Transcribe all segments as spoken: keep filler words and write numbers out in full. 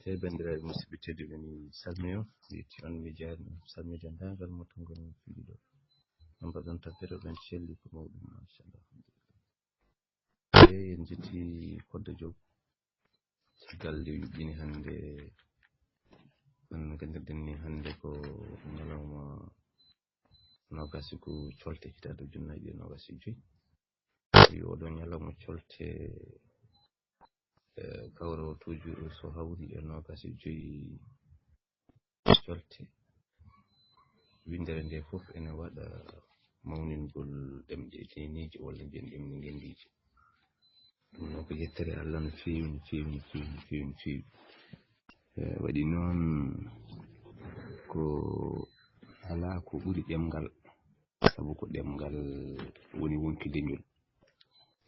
Eyi, banndiraaɓe musidɓe tedduɓe, mi salmii on, mi yetti on, mi jaarni on, salmii denndaangal mo to ngon on fili ɗo. On mbaɗon tampere, oɗon celli ko mawɗum, machallah. Eyi, en njetti Koddo Joop. Caggal nde yuɓɓini hannde, on nganndirɗen ni hannde ko ñalawma noogaas e goo colte hitaande ujunnaji ɗiɗi e noogaas e joy. Tawi oɗo ñalawma colte, eh, kawra o toujours so hawri e noogaas e joy colte. Winndere nde fof ene waɗa mawningol ɗemɗe diineeje walla mbiyen ɗemɗe ngenndiije. Ɗum noon ko yettere Allah no feewi, no feewi, no feewi, no feewi, no feewi. Eh, waɗi noon ko alaa ko ɓuri ɗemngal, sabu ko ɗemngal woni wonki leñol.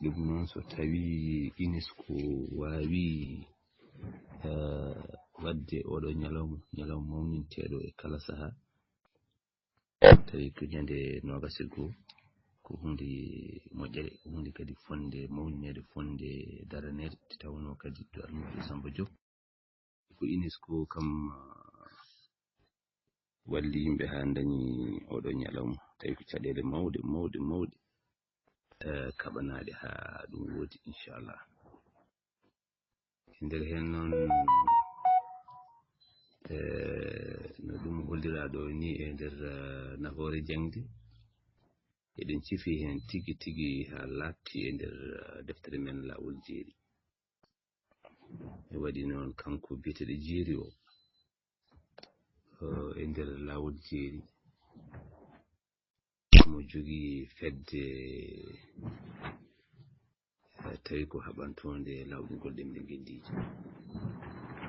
Ɗum noon so tawii UNESCO waawi, eh, waɗde oɗo ñalawma, ñalawma mawninteeɗo e kala sahaa, tawi ko ñande noogaas e goo, ko huunde moƴƴere, ko huunde kadi fotnde mawnineede, fotnde daraneede, nde tawnoo kadi to Almuudo Samba Joop. Ko UNESCO kam, ah, walli yimɓe haa ndañi oɗo ñalawma. Tawi ko caɗeele mawɗe, mawɗe, mawɗe, eh, kaɓanaaɗe haa ɗum woodi, inchallah. E nder heen noon, eh, no ɗum holliraa ɗo ni e nder, eh, nafoore jaŋde, eɗen cifi heen tigi tigi haa laaɓti e nder, eh, deftere men Laawol Jeeri. E waɗi noon kanko biyeteeɗo Jeeri o, eh, e nder Laawol Jeeri, mo jogii fedde, eh, tawi ko haɓantoonde laawɗingol ɗemɗe ngenndiije.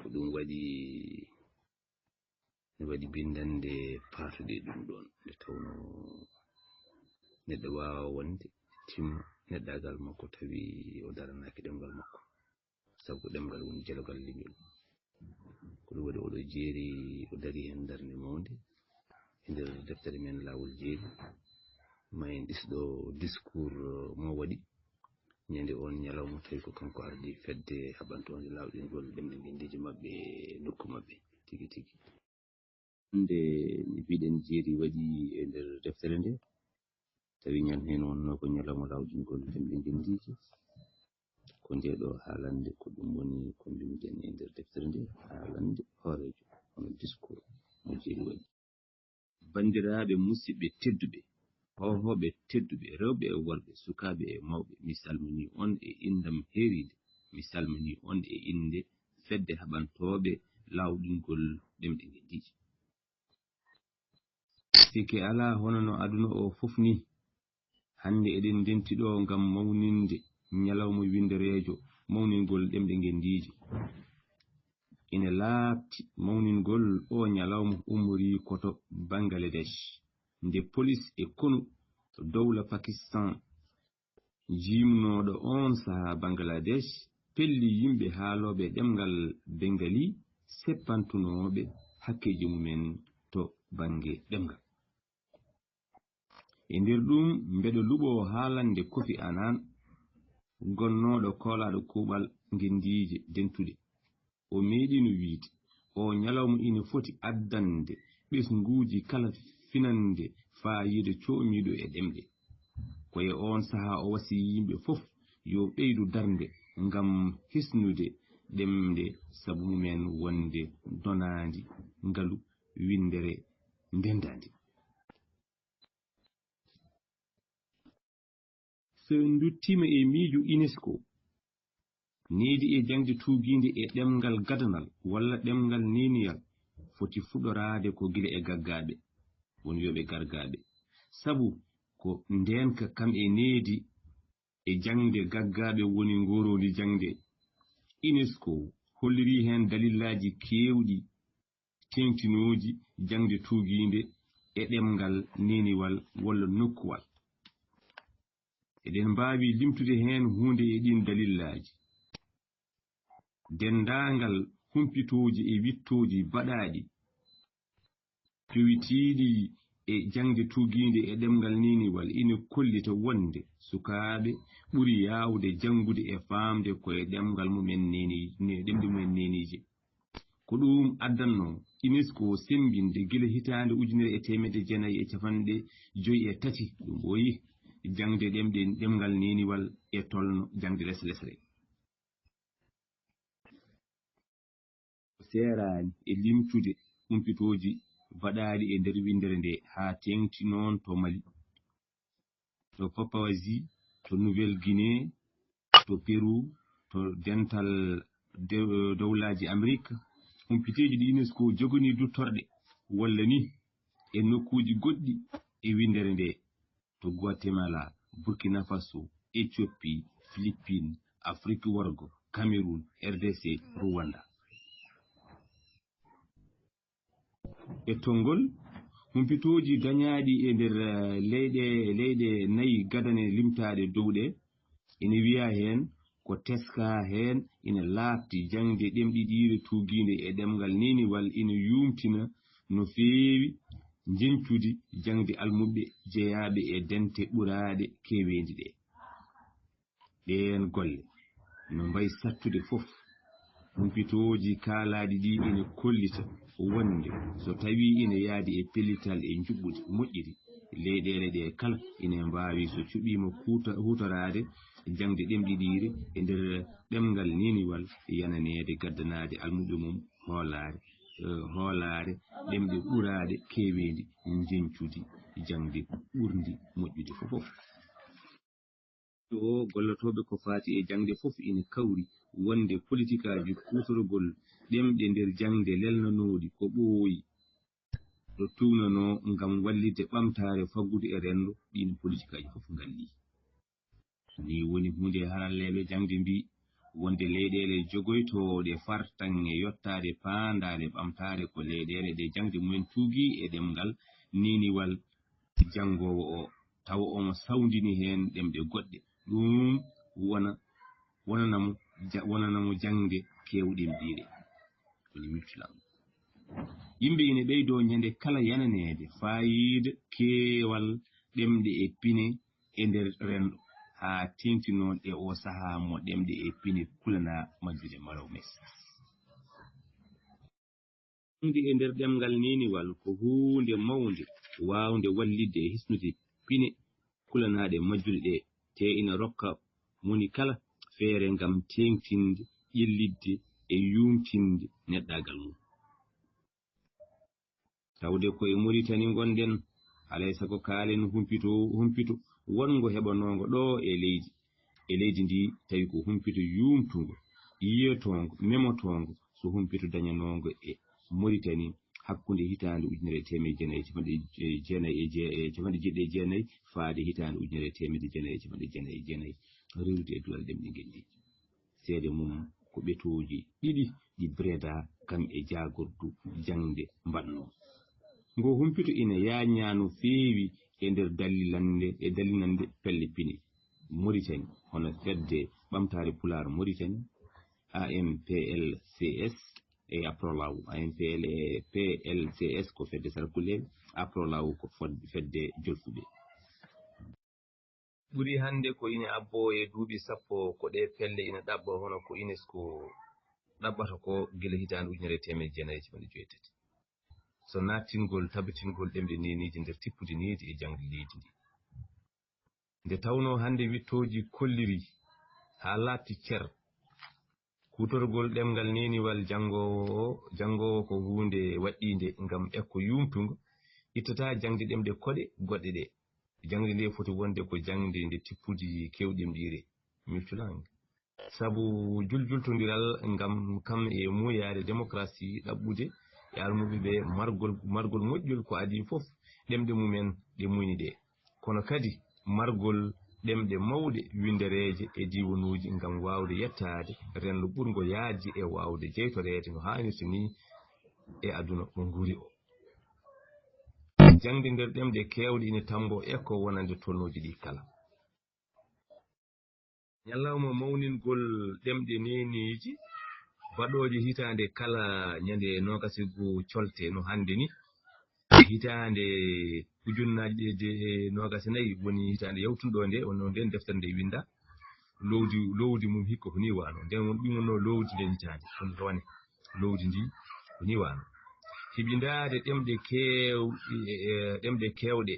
Ko ɗum waɗi, ne waɗi binndannde paatuɗe ɗum ɗoon, nde tawnoo neɗɗo waawaa wonde timma neɗɗaagal makko tawi o daranaaki ɗemngal makko. Sabu ko ɗemngal woni jalogal leñol. Ko ɗum waɗi oɗo Jeeri o darii heen darnde mawnde e nder deftere men Laawol Jeeri. Ma en ɗis ɗo discours mo waɗi ñande oon ñalawma, tawi ko kanko ardii fedde haɓantoonde laawɗingol ɗemɗe ngenndiije maɓɓe e nokku maɓɓe tigi tigi. Nde mbiɗen Jeeri waɗi e nder deftere nde, tawi ñande heen wonnoo ko ñalawma laawɗingol ɗemɗe ngenndiije. Ko ndee ɗo haalannde, ko ɗum woni ko mbinnden e nder deftere nde, haalannde hooreejo, hono discours mo Jeeri waɗi. Banndiraaɓe musidɓe tedduɓe, hoohooɓe tedduɓe, rewɓe e worɓe, sukaaɓe e mawɓe, mi salminii on e inndam heeriinde, mi salminii on e innde fedde haɓantooɓe laawɗingol ɗemɗe ngenndiije. Sikke alaa, hono no aduna o fof ni, hannde eɗen ndenti ɗo ngam mawninde ñalawma winndereejo mawningol ɗemɗe ngenndiije. Ina laaɓti mawningol o ñalawma ummorii ko to Bangladesh, nde polis e konu dowla Pakistan jiimnooɗo oon sahaa Bangladesh pelli yimɓe haalooɓe ɗemngal Bengali seppantunooɓe hakkeeji mumen to bannge ɗemngal. E nder ɗum, mbeɗo luɓoo haalande Kofi Annan, gonnooɗo koolaaɗo kuuɓal ngenndiije dentuɗe. O meeɗiino wiyde, oo ñalawma ina foti addande ɓesnguuji kala finannde faayiida coomiiɗo e ɗemɗe. Ko e oon sahaa o wasiyii yimɓe fof yo ɓeydu darnde ngam hisnude ɗemɗe, sabu mumen wonde ndonaandi ngalu winndere ndenndaandi. So en nduttiima e miijo UNESCO, needi e jaŋde tuugiinde e ɗemngal gadanal walla ɗemngal neeniyal foti fuɗoraade ko gila e gaggaaɓe, woni yo ɓe gargaaɓe. Sabu ko ndeenka kam e needi e jaŋde gaggaaɓe woni ngooroondi jaŋde. UNESCO hollirii heen dalillaaji keewɗi teeŋtinooji jaŋde tuugiinde e ɗemngal neeniwal walla nokkuwal. Eɗen mbaawi limtude heen huunde e ɗiin dalillaaji. Denndaangal humpitooji e wiɗtooji baɗaaɗi, jowitiiɗi e jaŋde tuugiinde e ɗemngal neeniwal, ina kollita wonde sukaaɓe ɓuri yaawde janngude e faamde ko e ɗemngal mumen neeni-, ne-, ɗemɗe mumen neeniije. Ko ɗum addannoo UNESCO semmbinde gila hitaande ujunere e teemedde jeenayi e cappanɗe joyi e tati, ɗum ɓooyi, jaŋde ɗemɗe, ɗemngal neeniwal e tolno jaŋde leslesre. O seeraani e limtude humpitooji baɗaaɗi e nder winndere nde, haa teeŋti noon to Mali, to Papouasie, to Nouvelle Guinée, to Pérou, to Dental de-, Dowlaaji Amerik, humpiteeji ɗi UNESCO joganii duttorɗe walla ni e nokkuuji goɗɗi e winndere nde, to Guatemala, Burkina Faso, Éthiopie, Philippines, Afrik Worgo, Cameroun, R D C, Rwanda. E tonngol, humpitooji dañaaɗi e nder, eh, leyɗe, leyɗe nayi gadane limtaaɗe dow ɗe, ina wiyaa heen ko teskaa heen ina laaɓti jaŋde ɗemɗiɗiire tuugiinde e ɗemngal neeniwal ina yuumtina no feewi njeñcudi jaŋde almuɓɓe jeyaaɓe e dente ɓuraaɗe keeweendi ɗe. Ɗeen golle no mbayi sattude fof, humpitooji kaalaaɗi ɗi ina kollita wonde so tawii ina yahdi e pellital e njuɓɓudi moƴƴiri, leyɗeele ɗe kala ina mbaawi so cuɓiima kuuta-, huutoraade jaŋde ɗemɗiɗiire e nder ɗemngal neeniwal yananeede gaddanaade almuɓɓe mum hoolaare, eh, hoolaare ɗemɗe ɓuraaɗe keeweendi njeñcudi jaŋde ɓurndi moƴƴude fof. O gollotooɓe ko faati e jaŋde fof ina kawri wonde politikaaji kuutorgol ɗemɗe nder jaŋde lelnanooɗi ko ɓooyi ɗo tuugnanoo ngam wallitde ɓamtaare faggudu e renndo, ɗiin politikaaji fof ngallii. Nii woni huunde haralleeɓe jaŋde mbii wonde leyɗeele jogoytooɗe fartaŋŋe yottaade paandaale ɓamtaare ko leyɗeele ɗe jaŋde mumen tuugii e ɗemngal neeniwal janngoowo o, tawa omo sawndini heen ɗemɗe goɗɗe, ɗum wona, wonana mo ja-, wonana mo jaŋde keewɗemɗiire, woni multilangue. Yimɓe ina ɓeydoo ñande kala yananeede faayiida keewal ɗemɗe e pine e nder renndo, haa teeŋti noon e oo sahaa mo ɗemɗe e pine kulanaa majjude maraw mes. Jaŋde e nder ɗemngal neeniwal ko huunde mawnde waawnde wallitde e hisnude pine kulanaaɗe majjuɗe ɗe, tee ina rokka moni kala feere ngam teeŋtinde, ƴellitde e yuumtinde neɗɗaagal mum. Tawde ko e Moritani ngonɗen, alay sago kaalen humpito, humpito wonngo heɓanoongo ɗo e leydi, e leydi ndi, tawi ko humpito yuumtungo, yiyotoongo, memotoongo, so humpito dañanoongo e Moritani hakkunde hitaande ujunere e teemedde jeenayi e capanɗe jeenayi e jee-, e capanɗe jeeɗiɗi e jeenayi faade hitaande ujunere e teemedde jeenayi e capanɗe jeenayi e jeenayi, rewrude e duɗal ɗemɗe ngenndi. Seede mum ko ɓetooji ɗiɗi ɗi Breda kam e jaagordu jaŋde mbaɗnoo. Ngo humpito ina yaaññaa no feewi e nder dallilande, e dallinande pelle pine Moritani, hono Fedde Ɓamtaare Pulaar Moritani, A M P L C S, e Aprolaw, A M P L e P L C S ko fedde sarkulleeɓe, Aprolaw ko fod-, fedde jolfuɓe. Ɓuri hannde ko ina abboo e duuɓi sappo ko ɗee pelle ina ɗaɓɓa, hono ko UNESCO ɗaɓɓata ko gila hitaande ujunere e teemedde jeenayi e capanɗe joy e tati. So naattingol tabitingol ɗemɗe neeniije nder tippudi needi e jaŋde leydi ndi. Nde tawnoo hannde wiɗtooji kollirii haa laaɓti cer, kuutorgol ɗemngal neeniwal janngoowo o, janngoowo ko huunde waɗɗiinde ngam ekko yuumtungo, ittataa jaŋde ɗemɗe koɗe goɗɗe ɗe. Jaŋde nde foti wonde ko jaŋde nde tippudi keewɗemɗiire, multilangue. Sabu juljultondiral ngam kam e muuyaade démocratie ɗaɓɓude e almuɓɓe ɓe margol, margol moƴƴol ko adii fof ɗemɗe mumen ɗe muyni ɗe. Kono kadi margol ɗemɗe mawɗe winndereeje e diiwanuuji ngam waawde yettaade renndo ɓurngo yaajde e waawde jeytoreede no haanirta nii e aduna mo nguuri o. Jaŋde nder ɗemɗe keewɗe ina tammboo ekko wonande tolnooji ɗi kala. Ñalawma mawningol ɗemɗe neeniiji baɗooje hitaande kala ñande noogaas e goo colte no hannde ni. Hitaande ujunnaaji ɗe, ɗe noogaas e nayi woni hitaande yawtunɗo nde, wonno nden deftere nde winnda. Lowdi, lowdi mum hikka ko ni waano. Nden won ɗum wonno lowdi nden hitaande. Ɗum rawane lowdi ndi. Ko ni wano hiɓindaade ɗemɗe keew ɗemɗe keewɗe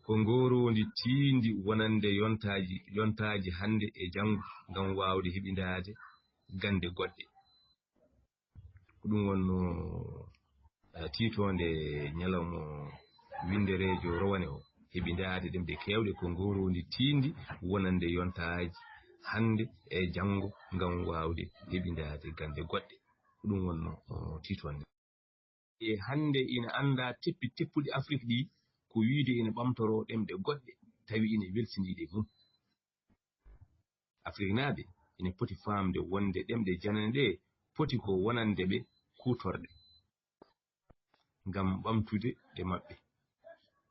ko ngoroondi tiindi wonande yontaaji yontaaji hannde e janngo ngam waawde hiɓindaade gannde goɗɗe. Ko ɗum wonno tiitoonde ñalawma winndereejo rowane o, heɓindaade ɗemɗe keewɗe ko ngoroondi tiindi wonande yontaaji hannde e janngo ngam waawde heɓindaade gannde goɗɗe. Ko ɗum wonno tiitoonde. E hannde ina anndaa teppi teppuɗi Afrik ɗi ko wiyde ina ɓamtoroo ɗemɗe goɗɗe tawi ina welsindiiɗe mum. Afriknaaɓe ina poti faamde wonde ɗemɗe janane ɗe poti ko wonande ɓe kuutorɗe ngam ɓamtude ɗe maɓɓe.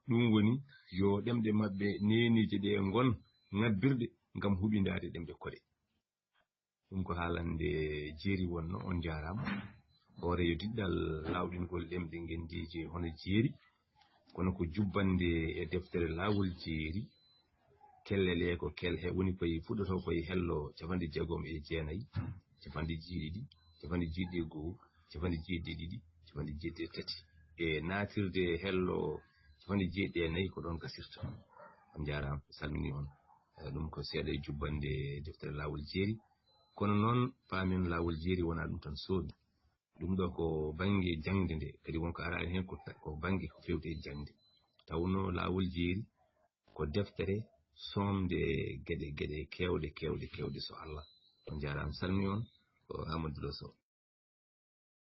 Ɗum woni yo ɗemɗe maɓɓe neeniije ɗe ngon ŋabbirɗe ngam huɓindaade ɗemɗe koɗe. Ɗum ko haalande jeeri wonno. On njaaraama. Hoore yo diɗɗal laawɗingol ɗemɗe ngenndiije hono jeeri, kono ko jubbannde e deftere laawol jeeri. Kelle ɗe ko kel he woni koye fuɗɗoto koye hello capanɗe jeegom e jeenayi, capanɗe jeeɗiɗi, capanɗe jeeɗiɗi e goo, capanɗe jeeɗiɗi e ɗiɗi, capanɗe jeeɗiɗi e tati, e naatirde hello capanɗe jeeɗiɗi e nayi ko ɗoon gasirta. On njaaraama, salmini on. Eh, ɗum ko seeɗa e jubbannde deftere laawol jeeri. Kono noon paamen laawol jeeri wonaa ɗum tan soomi. Ɗum ɗo ko bannge jaŋde nde, kadi won ko araani heen ko ta-, ko bannge ko feewti e jaŋde. Tawnoo laawol jeeri ko deftere soomde geɗe, geɗe keewɗe, keewɗe, keewɗe so Allah. On njaaraama, salmini on, ko Amadou Lo Sow.